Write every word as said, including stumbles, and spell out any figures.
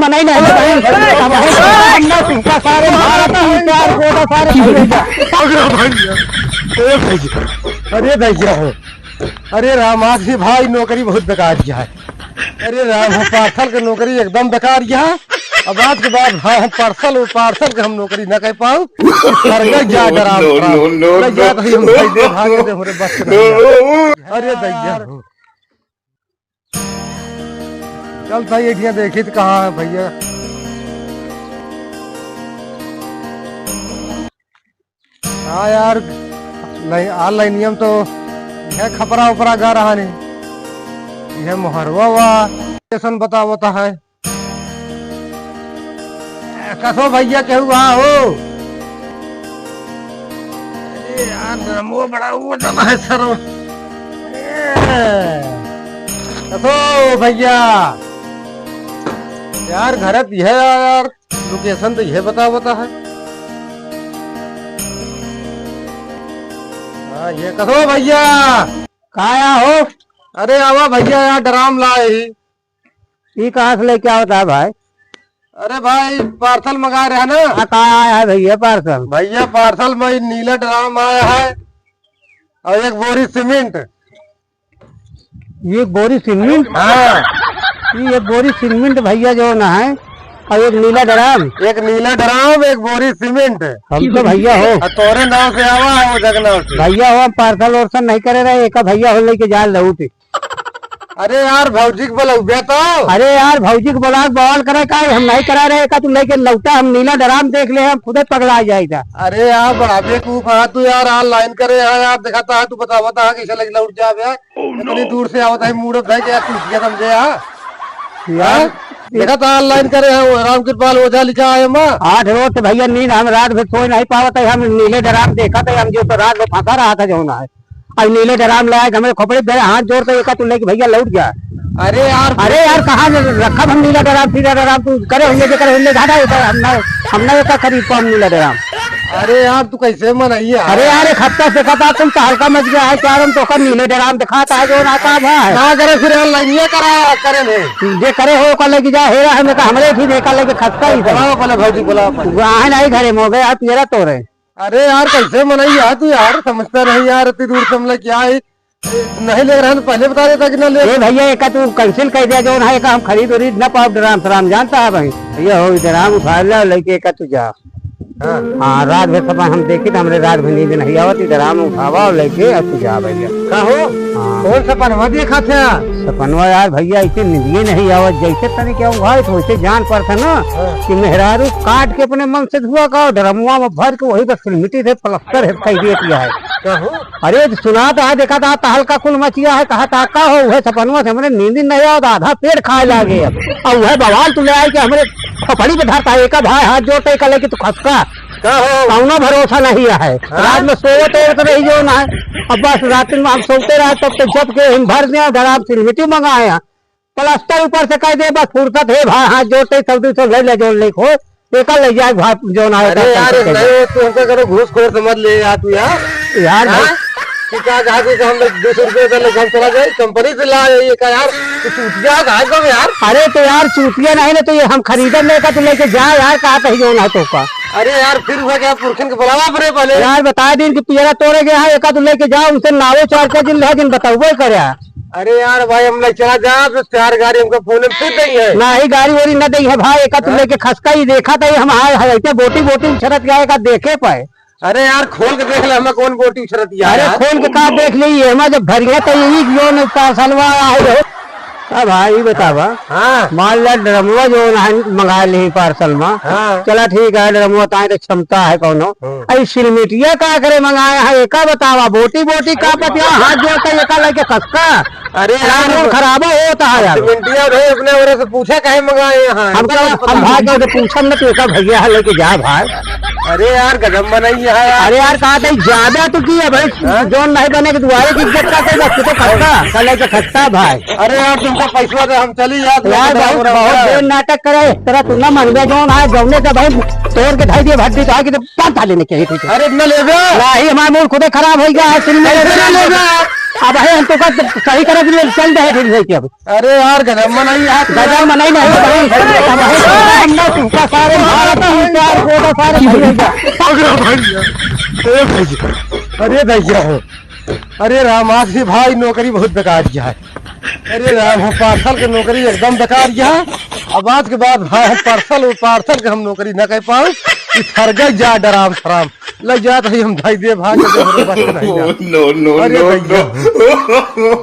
नहीं, नहीं, नहीं, नहीं, नहीं, नहीं, नहीं, नहीं, सारे मारा, तीन चार गोटा सारे। अरे भैया, ए भैया, अरे भैया हो, अरे राम, आज ही भाई नौकरी बहुत बेकार किया है। अरे राम, हम पार्सल के नौकरी एकदम बेकार किया है। अब आज के बाद हाँ, हम पार्सल, वो पार्सल के हम नौकरी ना कर पाऊ। घर में जा डराम, no, डराम। No, no, मैं जा no। भाई, हम भाई दे, भागे दे, हमरे बस के नहीं है। अरे दैया हो। चल भाई, एक यहाँ देखी तो कहाँ है भैया? हाँ यार, नहीं, आ लाइनियम तो यह खपरा उपरा गा रहा नहीं, यह मोहरवा वा, स्टेशन बतावता है। कसो भैया केहू आ हो? अरे यार, ड्रमो बड़ा वो चला है सर। ए, कसो भैया? यार, घर है यार, लोकेशन तो यह बतावता है। हाँ, ये कसो भैया? का आया हो? अरे आवा भैया, यार ड्राम लाए ही। ई कहाँ से लेके आवत है भाई? अरे भाई, पार्सल मंगाए रहे ना। हाँ, का आया है भैया पार्सल? भैया, पार्सल में ई नीला ड्राम आया है और एक बोरी सीमेंट। ये बोरी सीमेंट? हाँ। ये एक बोरी सीमेंट भैया जौन है, और एक नीला ड्राम। एक नीला ड्राम, एक बोरी सीमेंट। हम तो भैया हो। और तोरे नाव से आवा है वो जगनाव से। भैया हो, हम पार्सल वार्सल नहीं करे रहे, एका भैया हो लेके जा लौट। अरे यार, भौजी के बोलौबे तो। अरे यार, भौजी के बोला के बवाल करे का, हम नहीं करा रहे का, तू लेके लौटा, हम नीला ड्राम देख ले, हम खुदे पगला जाएगा। अरे यार, बड़ा बेवकूफ है तू यार, ऑनलाइन करे है यार, दिखाता है तू, बतावता है कैसे लग लौट जावे है। इतनी दूर से आवत है, मूड उठाए के यार, तू क्या समझे यार? यार, हाँ? देखा था ऑनलाइन करे है, वो राम कृपाल ओझा लिखा है माँ। आठ रोज से भैया नींद हम रात भर सोए नहीं पावत है, हम नीले ड्राम देखा था, हम जो तो रात में फंसा रहा था जौन है। अब नीले ड्राम लाए, हमरे खोपड़ी पे हाथ जोड़ के एका तू लेके भैया लौट जा। अरे यार, अरे यार, कहाँ रखब हम नीला ड्राम, पीला ड्राम, तू करे होइए, जे करे होइए, घाटा होता है, हम ना, हम ना एका खरीद पाम नीला ड्राम। अरे यार, तू कैसे मनइया? अरे यार, एक हफ्ता से कहता तुम तो हल्का मच गया है, क्या हम तो कर नीले ड्राम दिखाता है, जो ना काम है। ना करे, फिर ऑनलाइन ये करा, करे नहीं। जे करे हो, ओकर लेके जा, हेरा है, मैं कहा, हमरे ठीक है, एका लेके खस्ता ही था। बुलाओ पहले भौजी, बुलाओ पहले। वहाँ नहीं घरे में हो गए, आप ये रहा तो रहे। अरे यार, कैसे मनई यार तू यार, समझता नहीं यार, इतनी दूर से हम लोग क्या है, नहीं ले रहा तो पहले बता देता कि ना ले। ए भैया, एका तू कैंसिल कर दिया, जो ना एका हम खरीद उरीद ना पाओ, ड्राम श्राम जानता है भाई। भैया हो, ड्राम उठा ले, लेके एका तू जा। हाँ। हाँ, रात भर सब हम देखी तो हमरे रात भर नींद नहीं आवत, ड्राम उठावा और लेके अब तू जा भैया। का हो? हाँ। कौन सपनवा देखा था? सपनवा यार भैया, ऐसे नींदिए नहीं आवत, जैसे तनी क्या हुआ है, तो वैसे जान पड़ता ना हाँ। कि मेहरारू काट के अपने मन से धुआ का ड्रमुआ में भर के वही बस मिट्टी से प्लास्टर है, कह दिए किया है। का हो? अरे, तो सुना था, देखा था, तहलका कुल मचिया है, कहा था, का हो, वह सपनवा से हमरे नींद नहीं आवत, आधा पेट खाए लागे अब। और वह बवाल तू ले आए कि हमरे खोपड़ी पे धरता है, एका भाई हाथ जोड़ता है, एका लेके तू खसका। का हो? कौनो भरोसा नहीं है। हाँ? रात में सोवत होवत रही जो ना है। अब बस रात में हम सोते रहे, तब तो जब के हम भर दिया, घर आप सिरमिटी मंगाए हैं। प्लास्टर ऊपर से कह दे, बस फुर्सत है भाई, हाथ जोड़ते सब दिन सब ले ले जोड़ ले खो, एका ले जाए भाई, जो ना है, अरे यार, नहीं, तू हमका करो घूसखोर समझ ले यार, तू यार। यार हाँ? भाई। कि का कहा कि हम लोग दो सौ रुपये दे ले, हम चला जाए, कंपनी से ला, ये का यार, तू चूतिया का है कब यार? अरे तो यार, चूतिया नहीं ना, तो ये हम खरीदन नहीं का, तू लेके जा यार, कहा कहीं जो ना तो का। अरे यार, फिर हुआ क्या, पुरखन के बुलावा पड़े पहले। यार, बता दिन कि पियरा तोड़े गया है, एका तू लेके जा, उनसे नावे चार चार दिन रह, दिन बताउबे करे। अरे यार भाई, हम लोग चला जा, तो चार गाड़ी हमको फोन में फिर देंगे। नहीं, गाड़ी वाड़ी न देंगे भाई, एका तू हाँ? लेके खसका ही देखा था, ये हम हाय हाय, इतने बोटी बोटी उछरत गया, एका देखे पाए। अरे यार, खोल के देख ले, हमें कौन बोटी उछरत गया अरे यार। खोल के का देख ले, ये हमें जब भरिया तो यही जो न पार्सल में आया है। अब भाई बतावा, हाँ। मान ला ड्रमवा जो है मंगा ली पार्सल में, हाँ। चला ठीक है, ड्रमवा ताए तो क्षमता है कौनो, हाँ। आई सिरमिटिया का करे मंगाया है, एका बतावा, बोटी बोटी का पतिया, हाथ जोड़ता एका लेके खसका। अरे यार, यार, मूड खराबो होता है यार। सिरमिटिया भाई अपने ओरे से पूछा काहे मंगाए हैं? हमका, हमका हम भाई के पूछम न, तू एका भैया है लेके जा भाई। अरे यार, गजब मनई है यार। अरे यार, कहा था ज्यादा तू की है भाई, हाँ? जौन नहीं बने के दुआरे की इज्जत का, बस तू तो खसका, लेके खसका भाई। अरे यार, तुमका पैसवा दे, हम चली यार, यार, तुमका बहुत, बुरा बहुत बुरा। देर नाटक करे, तेरा तू ना मन में जौन है, जौने से भाई तोड़ के ढाई दिए भट्टी, तो आके तो पाँच थाली में कही थी। अरे, इतना ले गया? नहीं, हमारा मूड खुदे खराब हो गया है, सिर में कैसे इतना ले ले गया? गया? अब है, हम तो का सही करे के लिए चल रहे थे, फिर से अब। अरे यार, गजब मनई है। गजब मनई नहीं, भाई, भाई, भाई। अरे भैया, अरे भैया, ए भैया, अरे भैया हो, अरे राम, आज के भाई नौकरी बहुत बेकार किया है। अरे राम हो, पार्सल के नौकरी एकदम बेकार किया है। अब आज के बाद भाई हम पार्सल, वो पार्सल के हम नौकरी न कर पाऊँ, कि फरगई जा डराम सराम। लग जात है हम भाई दे भाई, के बस नहीं है। No, no, अरे no, भैया। No।